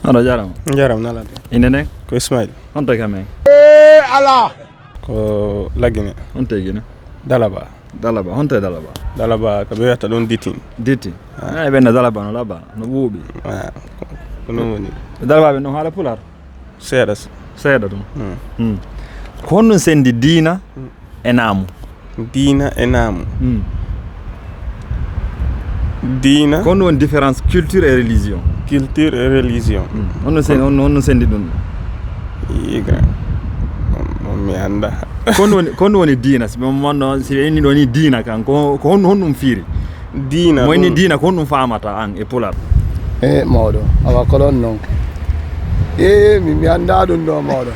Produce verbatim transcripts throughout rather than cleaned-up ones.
Aɗa jarama. Jaram nalade. Inde nden? Ko Ismail. Honto kam en? Ko Lagine. Honto e Gine? Dalaba. Dalaba, honto e Dalaba? Dalaba, ko ɓe wiyata ɗon Diti. Diti. Ah. Ay, ɓen no Dalaba, no Laba, no ɓuuɓi. Ah, ko, ko non woni. Dalaba ɓe non haala Pulaar? Seeɗa. Seeɗa ɗum. Hmm. Hmm. Ko honɗum sendi diina e naamu? Diina e naamu. Hmm. Diina. Ko honɗum woni différence culture et religion? Culture et religion. Hmm. Honɗum sen-, honɗum, honɗum sendi ɗum? Yiga. On, on mi annda. Ko honɗum woni, ko honɗum woni diina? Si ɓe wonno, si ɓe inni ɗo ni diina kan, ko, ko honɗum, honɗum fiiri? Diina mo inni ɗum. Diina, ko honɗum faamata an e Pulaar? E mawɗo, awa ko ɗon non. E mi, mi annda ɗum ɗo mawɗo.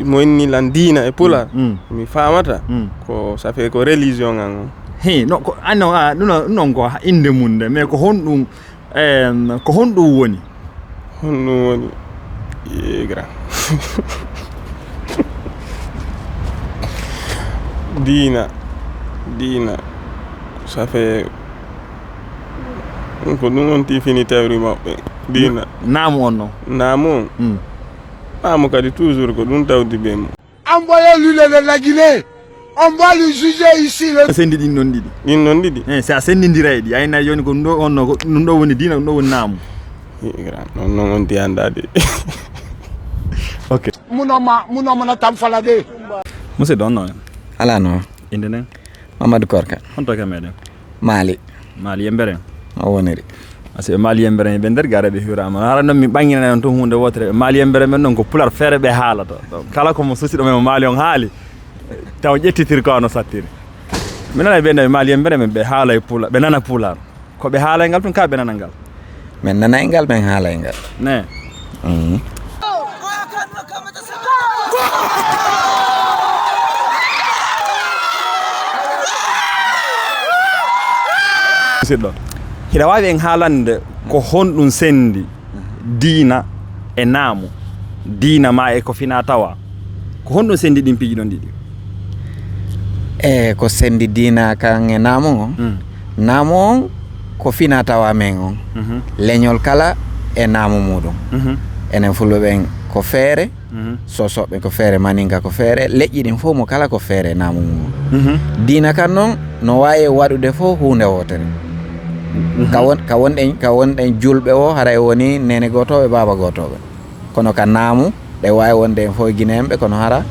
Mo inni lan diina e Pulaar, mm, mi faamata, mm, ko ça fait ko religion an on. He, no, ko, ah, non, ah, ɗum non, ɗum non ko innde mum nde, mais ko honɗum, em, ko honɗum woni? Honɗum woni? Ye grand. Diina, diina, ça fait, ko ɗum wonti fini tawri maɓɓe. Diina. Naamu on non? Naamu on? Mm. Naamu kadi toujours ko ɗum tawdi ɓe mum. Envoyez-lui le, le, la Guinée. On va le juger ici. Le... Sendi ɗin non ɗiɗi. Ɗin non ɗiɗi? Eh, si a sendindira e ɗi, ayna joni ko ɗum ɗo, on no, ko ɗum ɗo woni diina, ɗum ɗo woni naamu. Eh, grand, non, non, on ti annda de. Ok. Munoma, munoma na tamfala de. Musidɗo, on no? Ala no. Inde nden? Mamadou Korka. Honto ka meɗen? Mali. Mali yembere? O woniri. Parce que Mali yembere ɓe nder gare ɓe hiwrama. Hara non mi ɓanginana on tun hunde wotere. Mali yembere men non ko Pulaar feere ɓe haalata. Donc, kala ko mo susi ɗo men Mali on haali, taw ƴettitir ko ano sattiri. Mi nana ɓe nde Mali yembere men ɓe haala e Pulaar, ɓe nana Pulaar. Ko ɓe haalay ngal tun ka ɓe nana ngal. Men nanay ngal, men haalay ngal. Ne. Mhm. Musidɗo, hiɗa waawi en haalande ko honɗum sendi diina e naamu, diina ma e ko fina tawa? Ko honɗum sendi ɗin piiji ɗon ɗiɗi? E ko sendi diina kan e naamu ngon? Mm. Naamu on ko fina tawa men on. Mhm. Leñol kala e naamu muɗum. Mhm. Enen Fulɓe ɓen ko feere, mhm, Sosoɓe ko feere, Maninka ko feere, leƴƴi ɗin fof mo kala ko feere e naamu mum. Mhm. Diina kan non no waawi waɗude fof huunde wootere. Mhm. Ka won, ka wonɗen, ka wonɗen julɓe o, haray woni nene gootooɓe, baaba gootooɓe. Kono ka naamu, ɗe waawi wonde en fof Guinéen ɓe, kono hara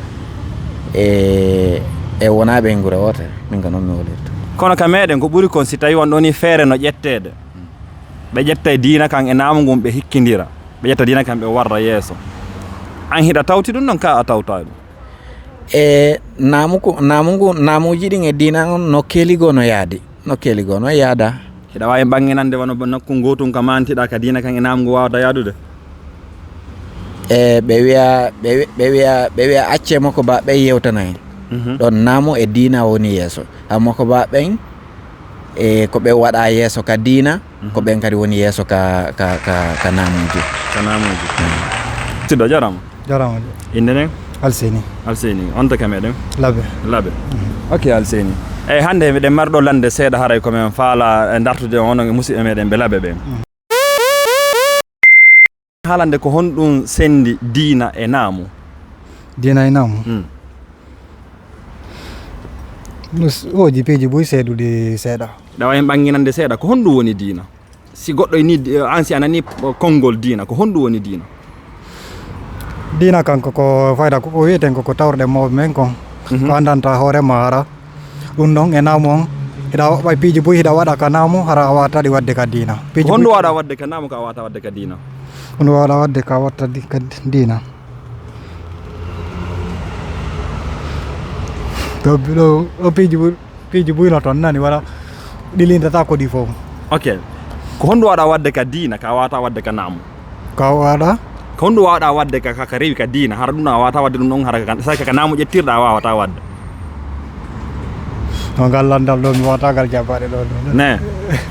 e, e wonaaɓe en gure wootere. Min ko non mi wolirta. Kono ka meɗen, ko ɓuri kon si tawi on ɗoni feere no ƴetteede. Ɓe ƴetta e diina kan e naamu ngun, ɓe hikkindira. Ɓe ƴetta diina kan, ɓe warra yeeso. An hiɗa tawti ɗum non, ka a tawtaali ɗum? E naamu ko, naamu ngu, naamuuji ɗin e diina on no keeli goo no yaadi. No keeli goo no yaada. Hiɗa waawi ɓanginande wano ba nokku ngootun ka mantiɗa ka diina kan e naamu ngu waawata yaadude? E ɓe wiya, ɓe wi-, ɓe wiya, ɓe wiya accee makko ba ɓen yewtana en. Mhm. Ɗon naamu e diina woni yeeso. Amma ko ba ɓen e ko ɓe waɗa yeeso ka diina, ko, mhm, ɓen kadi woni yeeso ka, ka, ka, ka naamuuji. Ka naamuuji. Mm. Siddo, jarama. Jarama de. Innde nden? Alseni. Alseni. On to ka meɗen? Labe. Labe. Mm. Ok, Alseni. Eyyi, hannde miɗen mari ɗo lande seeɗa, haray ko men faala e dartude on e musidɓe meɗen ɓe Labe ɓen. Mm. Haalande ko honɗum sendi diina e naamu? Diina e naamu? Mm. No s-, woodi piiji buy seeɗuɗi seeɗa. Ɗa waawi ɓanginande seeɗa, ko honɗum woni diina? Si goɗɗo e ni, eh, an si a nani, eh, konngol diina, ko honɗum woni diina? Diina kan ko, ko fayda ko, ko wiyeten ko, ko tawruɗen mawɓe men kon. Mhm. Ko anndanta hoore ma hara. Ɗum ɗon e naamu on, hiɗa wa-, piiji buy hiɗa waɗa ka naamu, hara a waataɗi waɗde ka diina. Piiji buy. Ko honɗum waɗa waɗde ka naamu, ka a waata waɗde ka diina? Honɗum waɗa waɗde ka watta di-, ka diina? Ɗo, ɗo, ɗo piiji buy, piiji buy no ton nani wala ɗi lindata ko ɗi fof. Ok. Ko honɗum waɗa waɗde ka diina, ka a waata waɗde ka naamu? Ka waɗa? Ko honɗum waawɗa waɗde ka, ka, ka rewi ka diina, hara ɗum a waawata waɗde ɗum ɗon, hara ka, ka, ka naamu ƴettirɗa a waawata waɗde? No ngal lanndal ɗo, mi waawata ngal jabbaade ɗo, ɗo, ɗo. Ne.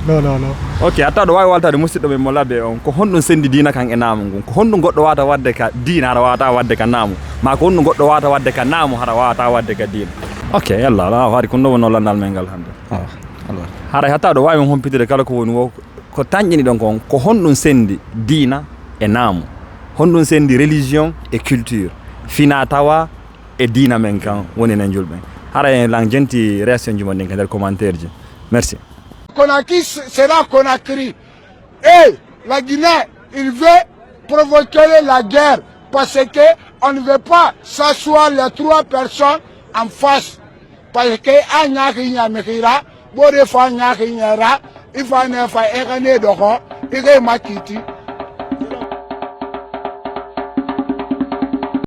Non, non, non. Ok, hatta ɗo waawi waltaade musidɗo men mo Labe on, ko honɗum sendi diina kan e naamu ngun? Ko honɗum goɗɗo waawata waɗde ka diina, hara waawata waɗde ka naamu? Ma ko honɗum goɗɗo waawata waɗde ka naamu, hara waawata waɗde ka diina? Ok, yalla, ala, hari ko ɗum ɗo wonno lanndal men ngal hannde. Ah, alors. Haray hatta ɗo waawi on humpitde kala ko woni wo, ko tanƴini ɗon kon, ko honɗum sendi diina e naamu? Honɗum sendi religion e culture, fina tawa e diina men kan woni enen julɓe? Hara en lan jenti réaction ji mon ɗin ka nder commentaire ji. Merci. Conakry sera Conakry. Et la Guinée, il veut provoquer la guerre parce que on ne veut pas s'asseoir les trois personnes en face. Parce que a ɲaki ɲamikira, bore fa ɲaki ɲara, ifa ne fa ekane doko, ike makiti.